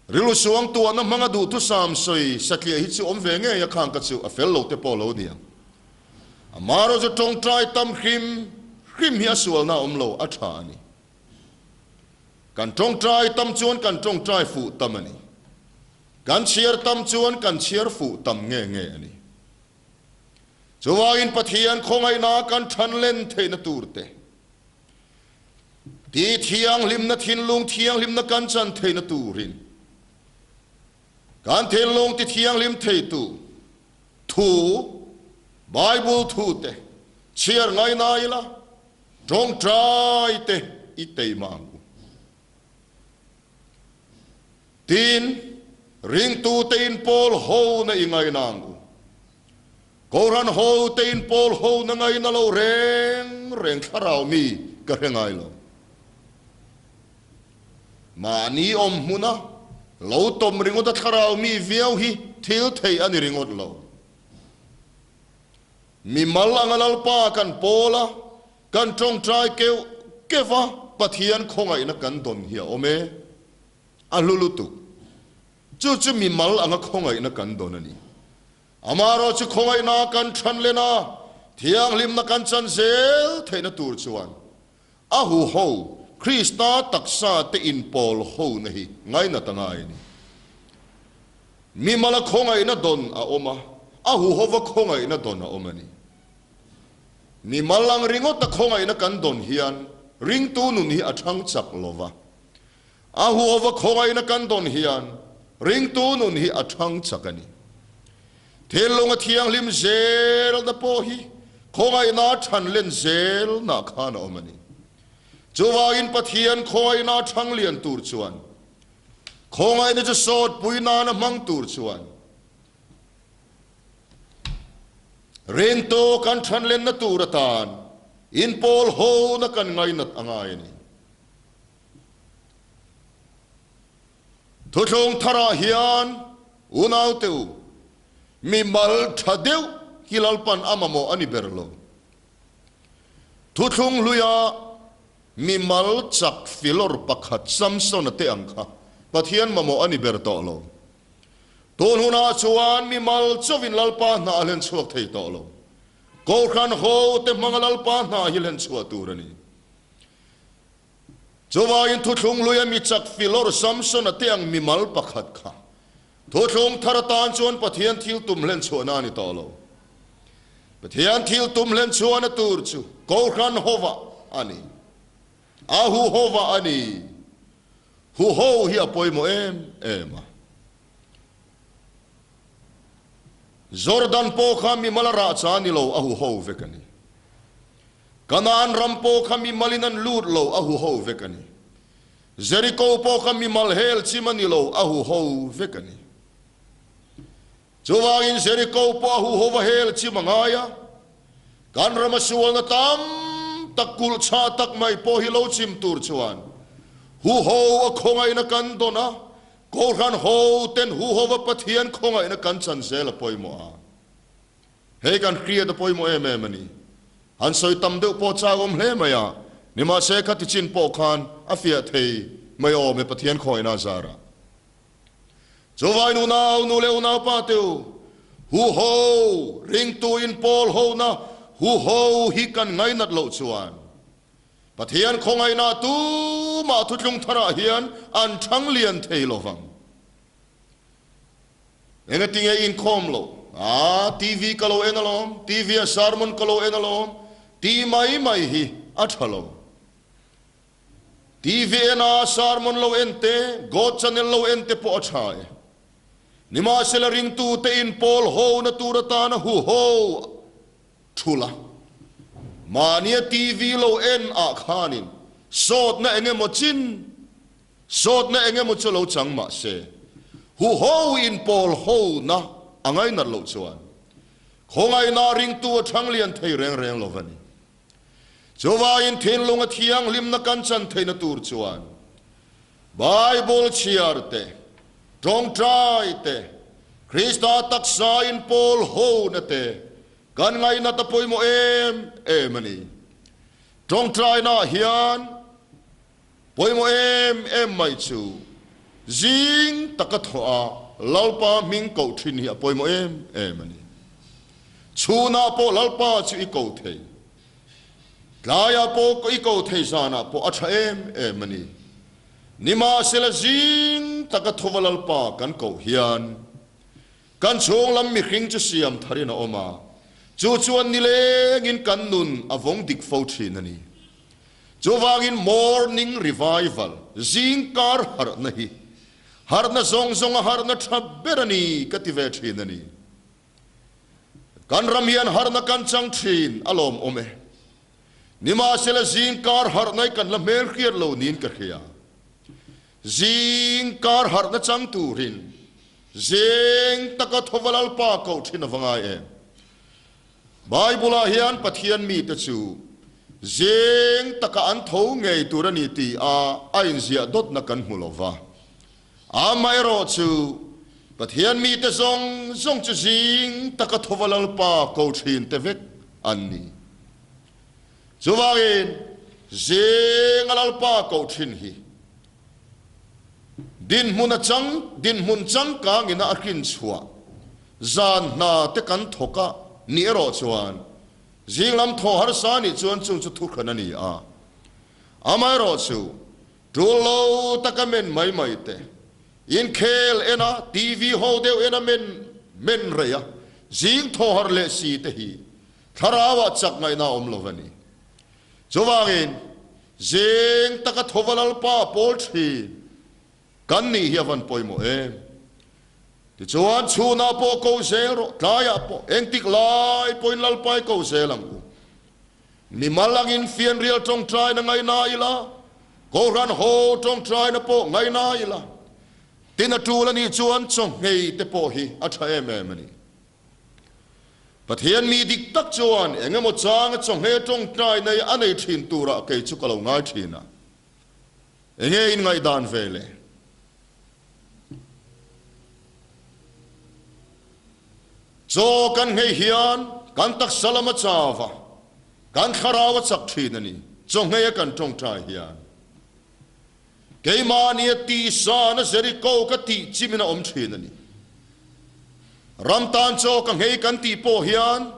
Rilru suangtuahna hmanga duhthusam sawi satliah hi chu awm ve ngei a khang ka chu a fel lo te pawh lo niang. Amaherawh chu tawngtai tam hrim hrim hi a sualna a awm lo a tha a ni. Kan tawngtai tam chuan kan tawngtai fuh tam a ni. Kan chhiar tam chuan kan chhiar fuh tam nge nge a ni. Chuvangin Pathian khawngaihna kan thanlen theihna tur te, Ti thianghlimna thinlung thianghlimna kan chan theihna turin kan thinlung ti thianghlim theitu thu, Bible thu te chhiar ngaina ila tawngtai te i teima ang u. Tin, ringtute inpawl ho na i ngaina ang u. Kohhran ho te inpawl ho na ngaina lo reng reng thlarau mi ka hre ngai lo. Mahni awm hmuna lo tawm ringawt a thlarau mi viau hi thil theih a ni ringawt lo. Mimal anga Lalpa kan pawl a, kan tawngtai keuh keuh va Pathian khawngaihna kan dawn hi a awm e. A hlu lutuk. Chu chu mimal anga khawngaihna kan dawn a ni. Amaherawh chu khawngaihna kan than len a, thianghlimna kan chan zel theihna tur chuan a huho Krista taksa te inpawl hona hi ngainat a ngai a ni. Mimala khawngaihna dawn a awm a, a huhova khawngaihna dawn a awm a ni. Mimal ang ringawta khawngaihna kan dawn hian ringtu nun hi a thang chak lo va. A huhova khawngaihna kan dawn hian ringtu nun hi a thang chak a ni. Thinlunga thianghlim zelna pawh hi khawngaihna than len zelna khan a awm a ni. Chuvangin Pathian khawngaihna thang lian tur chuan khawngaihna chu sawtpui nana hmang tur chuan Ringtu kan thanlenna tur atan inpawl hona kan ngainat a ngai a ni. Thuthlung tharah hian unaute u, mi mal tha deuh hi Lalpan a mamawh a ni ber lo. Thuthlung hluia mi mal chak filawr pakhat Samsona te ang kha Pathian mamawh a ni ber tawh lo. Tun hunah chuan mi mal chauhin Lalpa hna a hlen chhuak thei tawh lo. Kohhran ho te hmanga Lalpa hna hi hlen chhuah tur a ni. Chuvangin thuthlung luia mi chak filawr Samsona te ang mi mal pakhat kha thuthlung thar atan chuan Pathian thil tum hlen chhuahna a ni tawh lo. Pathian thil tum hlen chhuahna tur chu Kohhran hova a ni. A huhova a ni. Huho hi a pawimawh em em a. Jordan pawh kha mimal a rah cha ni lo, a huho vek a ni. Kanaan ram pawh kha mimalin an lut lo, a huho vek a ni. Jericho pawh kha mimal hel chim a ni lo, a huho vek a ni. Chuvangin Jeriko pawh a huhova hel chim a ngai a, kan rama sualna tam tak kulh chhah tak mai pawh hi lo chim tur chuan huho a khawngaihna kan dawn a, Kohhran ho ten huhova Pathian khawngaihna kan chan zel a pawimawh a. Hei kan hriat a pawimawh em em a ni. Han sawi tam deuh pawh chak awm hle mai a, nimahse khati chin pawh khan a fiah thei mai awm e Pathian khawngaihna a zarah. Chuvai nunau, nu leh unaupa te u, huho, ringtu in pawl hona huho hi kan ngainat loh chuan Pathian khawngaihna tumah thutlung tharah hian an thang lian thei lo vang. Engatinge inkhawm loh? Ah, TV ka lo en alawm, TV a sermon ka lo en alawm, ti mai mai hi a tha lo. TVN a sermon lo en te, God channel lo en te pawh a tha e. Nimahsela ringtute inpawl hona tur atana huho thul a, mahnia TV lo en ah khanin sawtna eng emaw chin, sawtna eng emaw chu lo chang mah se, huho inpawl hona a ngainat loh chuan khawngaihna ringtu a thanglian thei reng reng lo va ni. Chuvangin thinlunga thianghlimna kan chan theihna tur chuan Bible chhiar te, tawngtai te, Krista taksa inpawl hona te kan ngaihna ta pawimawh em em a ni. Tawngtainaah hian Pawimawh em em mai chu zing taka thawh a Lalpa hming koh thin hi a pawimawh em em a ni. Chhunah pawh Lalpa chu i ko thei, tlaiah pawh i ko thei zanah pawh a tha em em a ni. Nimahsela zing taka thawva Lalpa kan koh hian Kan chhung lam mihring chu siam tharin a awm a, chu chuan nilengin kan nun a vawng dik fo thin a ni. Chuvangin morning revival, zingkar harhna hi harhna zawng zawnga harhna tha ber a ni ka ti ve thin a ni. Kan ram hian harhna kan chang thin a lawmawm e. Nimahsela zingkar harhna hi kan la hmelhriat lo niin ka hria. Zingkar harhna chang turin zeng taka thawva Lalpa koh thin a va ngai em? Bible-ah hian Pathian mite chu zeng taka an tho ngei tur a ni tih a a inziah dawtna kan hmu lo va. Amaherawh chu Pathian mite zawng zawng chu zing taka thawva Lalpa ko thin te vek an ni. Chuvangin zinga Lalpa koh thin hi dinhmun a chang, dinhmun changkangina a hrin chhuah zan hna te kan thawk a nih erawh chuan zinglam thaw harsa nih chuan chung chu thuhran a ni a. Amaherawhchu tul lo taka men mai mai te. Inkhel en a, TV ho deuh en a men men rei a, zing thaw harh leh si te hi thlarauah chak ngaihna a awm lo a ni. Chuvangin, zing taka thawva Lalpa pawl thin kan nih hi a van pawimawh em? Tichuan, chhunah pawh ko zel rawh, tlaiah pawh, engtik lai pawhin Lalpa i ko zel ang u. Mimal angin fianrial tawngtaina ngaina ila, Kohhran ho tawngtaina pawh ngaina ila, tin a tul a nih chuan chawnghei te pawh hi a tha em em a ni. Pathian mi dik tak chuan eng emaw changa chawnghei tawngtai nei a nei thin turah kei chu ka lo ngai thin a. Enge in ngaihdan ve le? Chaw kan nghei hian kan taksa lam a chau a, kan thlarau a chak thin a ni. Chaw ngheia kan tawngtai hian keimahnia tihsan a Jeriko ka tih chimin a awm thin a ni. Ram tan chaw ka nghei kan tih pawh hian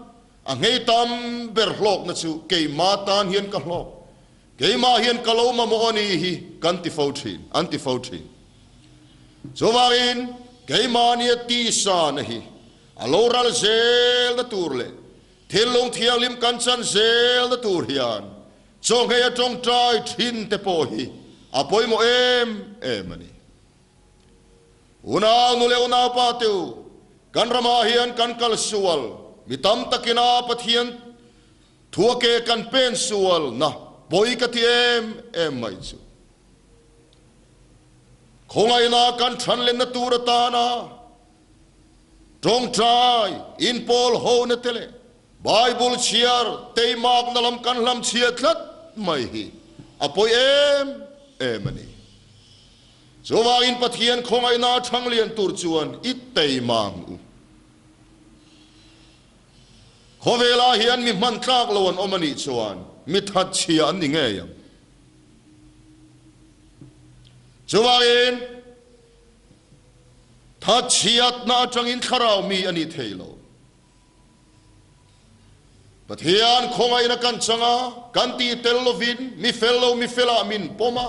a nghei tam ber hlawkna chu keimah tan hian ka hlawk. Keimah hian ka lo mamawh a ni hi kan ti fo thin, an ti fo thin. Chuvangin keimahnia tisana hi a lo ral zelna tur leh thinlung thianghlim kan chan zelna tur hian chawnghei a tawngtai thin te pawh hi a pawimawh em em a ni. Unau nu leh unaupa te u, kan ramah hian kan kal sual mi tam takina Pathian Thua ke kan pen sual na pawi ka ti em em mai chu. Khawngaihna kan than lenna tur atana tawngtai, inpawl hona te leh Bible chhiar teimakna lam kan hlam chhia tlat mai hi a pawi em em a ni. Chuvangin Pathian khawngaihna thanglian tur chuan i teimang u. Khawvelah hian mi hman tlak lo an awm a nih chuan mi thatchhia an ni ngei ang. Chuvangin, thatchhiatna atangin thlarau mi a nih thei lo. Pathian khawngaihna kan chang a, kan tih tel lovin mi fel lo mi felah min pawm a,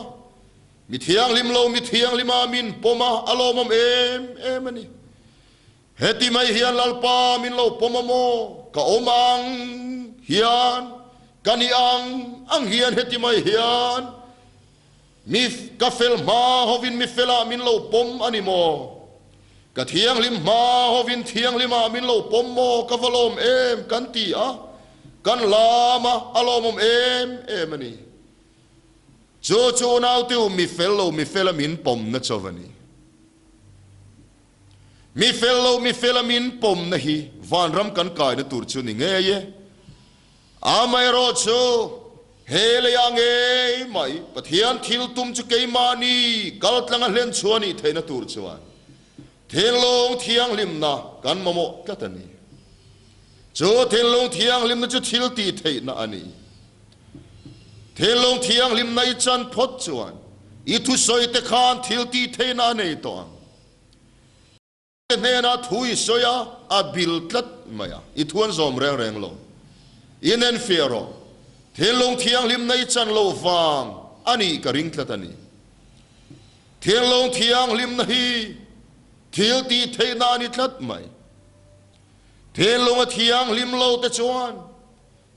mi thianghlim lo mi thianghlimah min pawm a, a lawmawm em em a ni. Heti mai hian Lalpa min lo pawm a maw? Ka awm ang hian, ka ni ang ang hian heti mai hian mi ka fel hma hovin mi felah min lo pawm a ni maw? Ka thianghlim hma hovin thianghlimah min lo pawm maw? Ka va lawm em kan ti a, kan lam a, a lawmawm em em a ni. Chu chu unautiu mi fel lo mi fela min pawmna chauh a ni. Mi fel lo mi fela min pawmna hi vanram kan kaina tur chu ni ngei e. Amaherawh chu he leiah ngei mai Pathian thil tum chu keimahni kaltlanga hlen chhuah nih theihna tur chuan thinlung thianghlimna kan mamawh tlat a ni. Chu thinlung thianghlimna chu thil tih theihna a ni. Thinlung thianghlimna i chan phawt chuan i thusawi te khan thil tih theihna a nei tawh ang. Te hnenah thu i sawi a, a bil tlat mai a, i thuan zawm reng reng lo. Inenfiah rawh. Thinlung thianghlimna i chan loh vang a nih ka ring tlat a ni. Thinlung thianghlimna hi thil tih theihna a ni tlat mai. Thinlung a thianghlim lo te chuan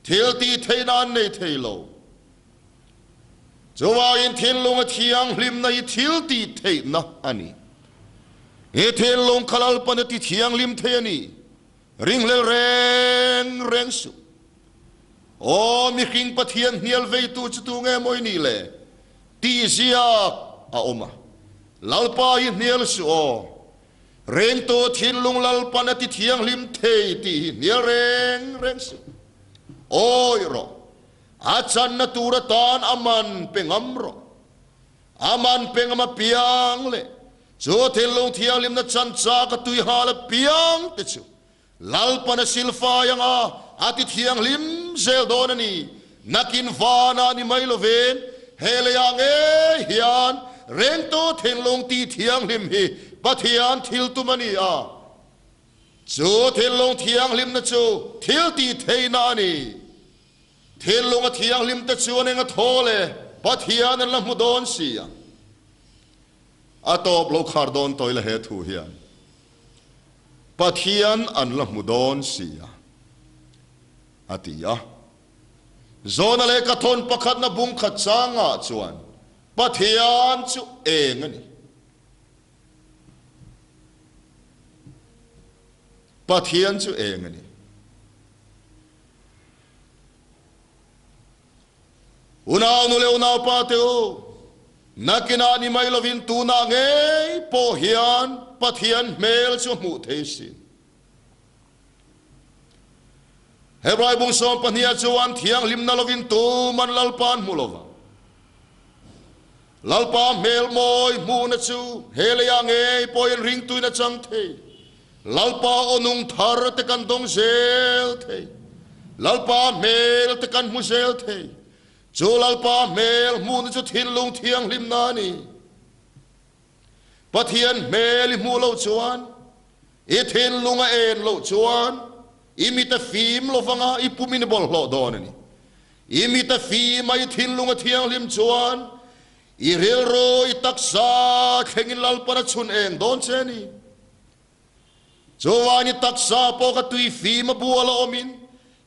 Thil tih theihna an nei thei lo. Chuvangin thinlunga thianghlimna hi thil tih theihna a ni. He thinlung kha Lalpan a ti thianghlim thei a ni. Ringhlel reng reng suh. Aw mihring Pathian hnial veitu chu tu nge maw i nih le? Tih ziak a awm a. Lalpa hi hnial suh aw. Rengtu thinlung Lalpan a ti thianghlim thei tih hi hnial reng reng suh. Awi rawh, a channa tur atan a man pe ngam rawh. A man pe ngam apiang leh chu thinlung thianghlimna chan chak a tui hal apiang te chu Lalpan a silfai anga a ti thianghlim zel dawn a ni. Nakin vanah ni mai lovin he leiah ngei hian rengtu thinlung tih thianghlim hi Pathian thil tum a ni a. Chu thinlung thianghlimna chu thil tih theihna a ni. Thinlung a thianghlim te chuan eng a thaw le Pathian an la hmu dawn si a. A tawp lo khar dawn tawh ila he thu hian Pathian an la hmu dawn si a, a ti a. Zawna leh ka thawn pakhatna bung khat changah chuan Pathian chu eng a ni? Pathian chu eng a ni? Unau nu leh unau pa te u, nakinah ni mai lovin tunah ngei pawh hian Pathian hmel chu a hmuh thei sin. Hebrai bung 12 ah chuan thianghlimna lovin tuman Lalpa an hmu lova. Lalpa hmel mawi hmuhna chu he leiah ngei pawhin ringtuin a chang thei. Lalpa aw nung thar te kan dawng zel thei. Lalpa hmel te kan hmu zel thei. Chu Lalpa hmel hmuhna chu thinlung thianghlimna a ni. Pathian hmel i hmuh loh chuan, i thinlung a en loh chuan, i mit a fim lovanga i pumin i bawlhhlawh dawn a ni. I mit a fim a i thinlung a thianghlim chuan, I rilru, i taksa thlengin Lalpan a chhun eng dawn che a ni. Chuvain i taksa pawh ka tui fim a bual a awmin,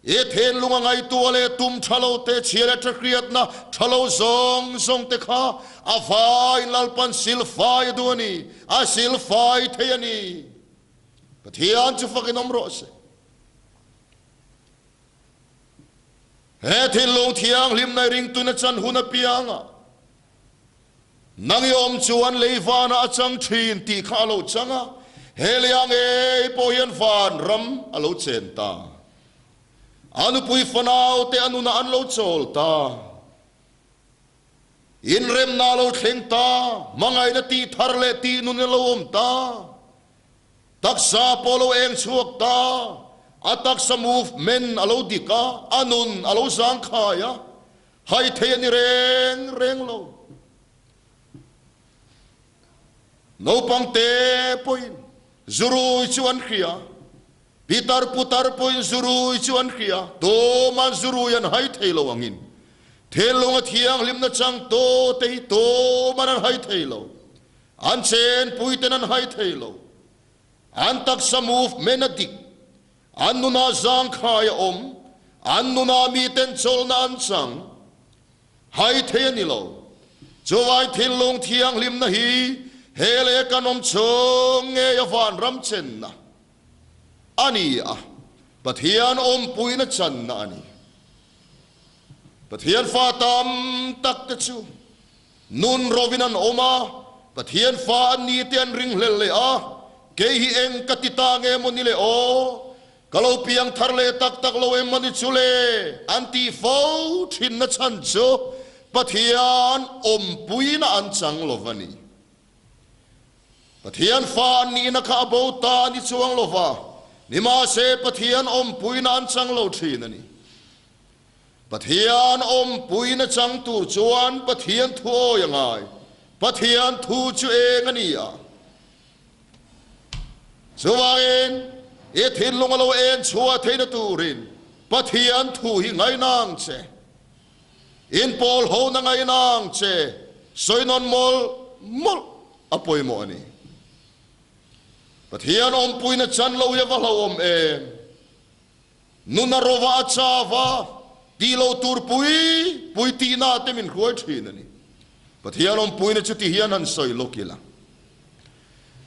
i thinlung a ngaihtuah leh tum tha lo te, chhia leh tha hriatna tha lo zawng zawng te kha a vaiin Lalpan silfai a duh a ni, a silfai thei a ni. Pathian chu fakin awm rawh se. He thinlung thianghlimna i ringtuin a chan hun apiangah nang i awm chuan lei vanah a chang thin tih kha a lo chang a, he leiah ngei pawh hian van ram a lo chen ta. A nupui fanau te a nunah an lo chawl ta. Inremna a lo thleng ta, hmangaihna tih thar leh tih nun a lo awm ta. Taksa pawh lo eng chhuak ta, a taksa movement a lo dik a, a nun a lo zangkhai a, hai thei a ni reng reng lo. Naupang te pawhin zurui chu an hria, pitar putar pawhin zurui chu an hria, tuman zurui an hai thei lo angin thinlunga thianghlimna changtu te hi tuman an hai thei lo. An chenpui ten an hai thei lo. An taksa movement a dik. An nunah zangkhai a awm. An nunah miten chawlhna an chang. Hai thei a ni lo. Chuvai thinlung thianghlimna hi he leh kan awm chhung ngei a vanram chenna a ni a, Pathian awmpuina channa a ni. Pathian fa tam tak te chu Nun rovin an awm a, Pathian fa an ni te an ringhlel leh a, kei hi eng ka ti ta nge maw ni le aw, ka lo piang thar leh tak tak lo em ani chu le, an tih fo thinna chhan chu Pathian awmpuina an chang lo va ni. Pathian fa an nihna kha a bo ta a ni chuang lo va, nimahse Pathian awmpuina an chang lo thin a ni. Pathian awmpuina chang tur chuan Pathian thu awi a ngai. Pathian thu chu eng a ni a? Chuvangin, i thinlung a lo en chhuah theihna turin Pathian thu hi ngainang che. Inpawl hona ngainang che sawi nawn mawlh mawlh a pawimawh a ni. Pathian awmpuina chan lo hi a va hlauhawm em? Nun a rova a chau a, tih loh tur pui pui tihna te min hruai thin a ni. Pathian awmpuina chu ti hian han sawi lawk ila.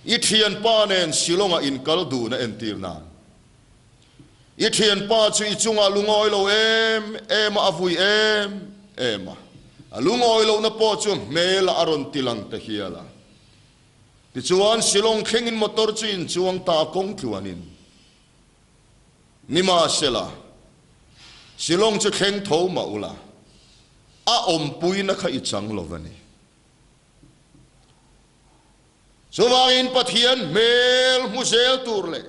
I thianpa nen Shillong-ah inkal duhna entir nan. I thianpa chu i chungah lungawi lo em em a, a vui em em a. A lungawi lohna pawh chu hmelah a rawn ti lang ta hial a. Tichuan Shillong thlengin motor chu inchuang ta a kawng tluanin. Nimahsela, Shillong chu thleng tho mah ula, a awmpuina kha i chang lo va ni. Chuvangin Pathian hmel hmu zel tur leh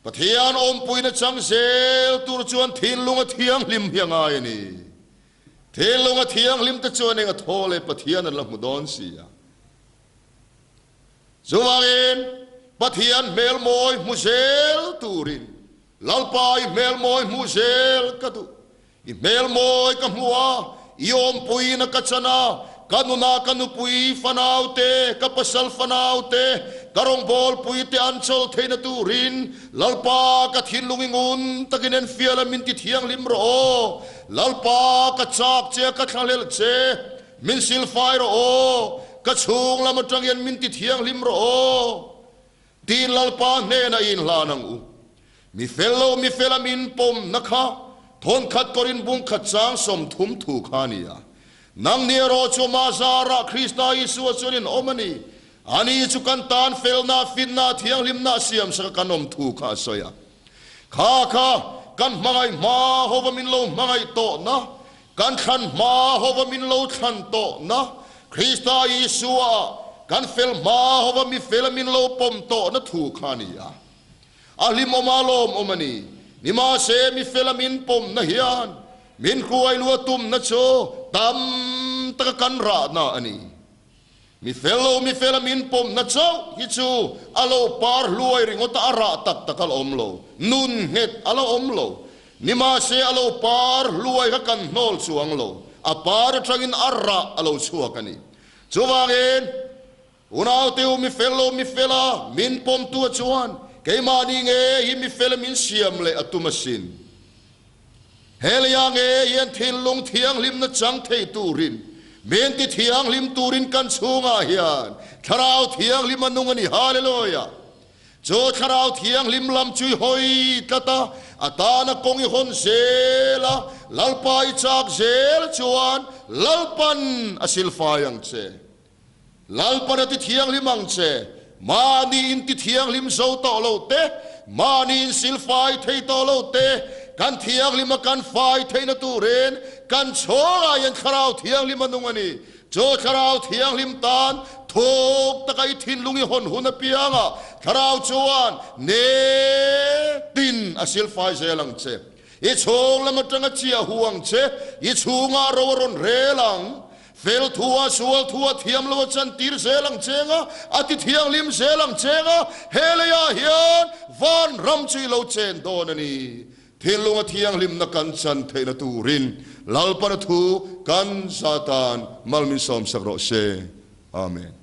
Pathian awmpuina chang zel tur chuan thinlunga thianghlim hi a ngai a ni. Thinlunga thianghlim te chuan eng a thaw leh Pathian an la hmu dawn si a. Chuvangin, Pathian hmel mawi hmu zel turin Lalpa i hmel mawi hmuh zel ka duh. I hmel mawi ka hmu a, i awmpuiin a ka chan a, ka nuna ka nupui fanau te, ka pasal fanau te, ka rawngbawlpui te an chawl theihna turin Lalpa ka thinlung i ngun takin enfial a min ti thianghlim rawh aw. Lalpa ka chak che a ka thlahlel che, min silfai rawh aw, ka chhung lam atang hian min ti thianghlim rawh aw. Tiin Lalpa hnenah i inhlan ang u. Mi fel lo mi fel a min pawmna kha thawnkhat kawrin bungkhat chang 30 thu kha a ni a. Nang ni erawh chu amah zarah Krista Isua chuan in awm a ni. Ani chu kan tan felna, finna, thianghlimna a siamsak a kan awm thu kha a sawi a. Kha kha kan hmangaih hma hova min lo hmangaih tawhna, kan thlan hma hova min lo thlan tawhna, Krista Isua kan fel hma hova mi fela min lo pawm tawhna thu kha a ni a. A hlimawm a lawmawm a ni. Nimahse mi fela min pawmna hian min hruai lua tumna chu tam taka kan rahna a ni. Mi fel lo mi fela min pawmna chauh hi chu a lo par hluai ringawt a, a rah tak tak a la awm lo. Nun nghet a la awm lo. Nimahse a lo par hluai kha kan hnawl chuang lo. A par atangin a rah a lo chhuak a ni. Chuvangin. Unauteu mi fel lo mi fela min pawmtu chuan keimahni nge hi mi fela min siam leh a tum asin. He leiah nge hian thinlung thianghlimna chang thei turin min ti thianghlim turin kan chhungah hian Thlarau Thianghlim a nung a ni. Hallelujah! Chu Thlarau Thianghlim lam chu i hawi tlat a, a tana kawng i hawn zel a, Lalpa i chak zel chuan Lalpan a silfai ang che. Lalpan a ti thianghlim ang che, mahni in ti thianghlim zo tawh lo te, mahni in silfai thei tawh lo te, kan thianghlim a kan fai theihna turin kan chhawngah hian Thlarau Thianghlim a nung a ni. Chu Thlarau Thianghlim tan thuk taka i thinlung i hawn hun apiangah Thlarau chuan ne tin a silfai zel ang che. I chhung lam atanga chiah hu ang che, i chhungah ro a rawn rel ang. Fel thua sual thua thiam lo a chantir zel ang cheng a, a ti thianghlim zel ang cheng a, he leiah hian van ram chu i lo chen dawn a ni. Thinlunga thianghlimna kan chan theihna turin Lalpana thu kan za tan mal min sawmsak rawh se. Amen.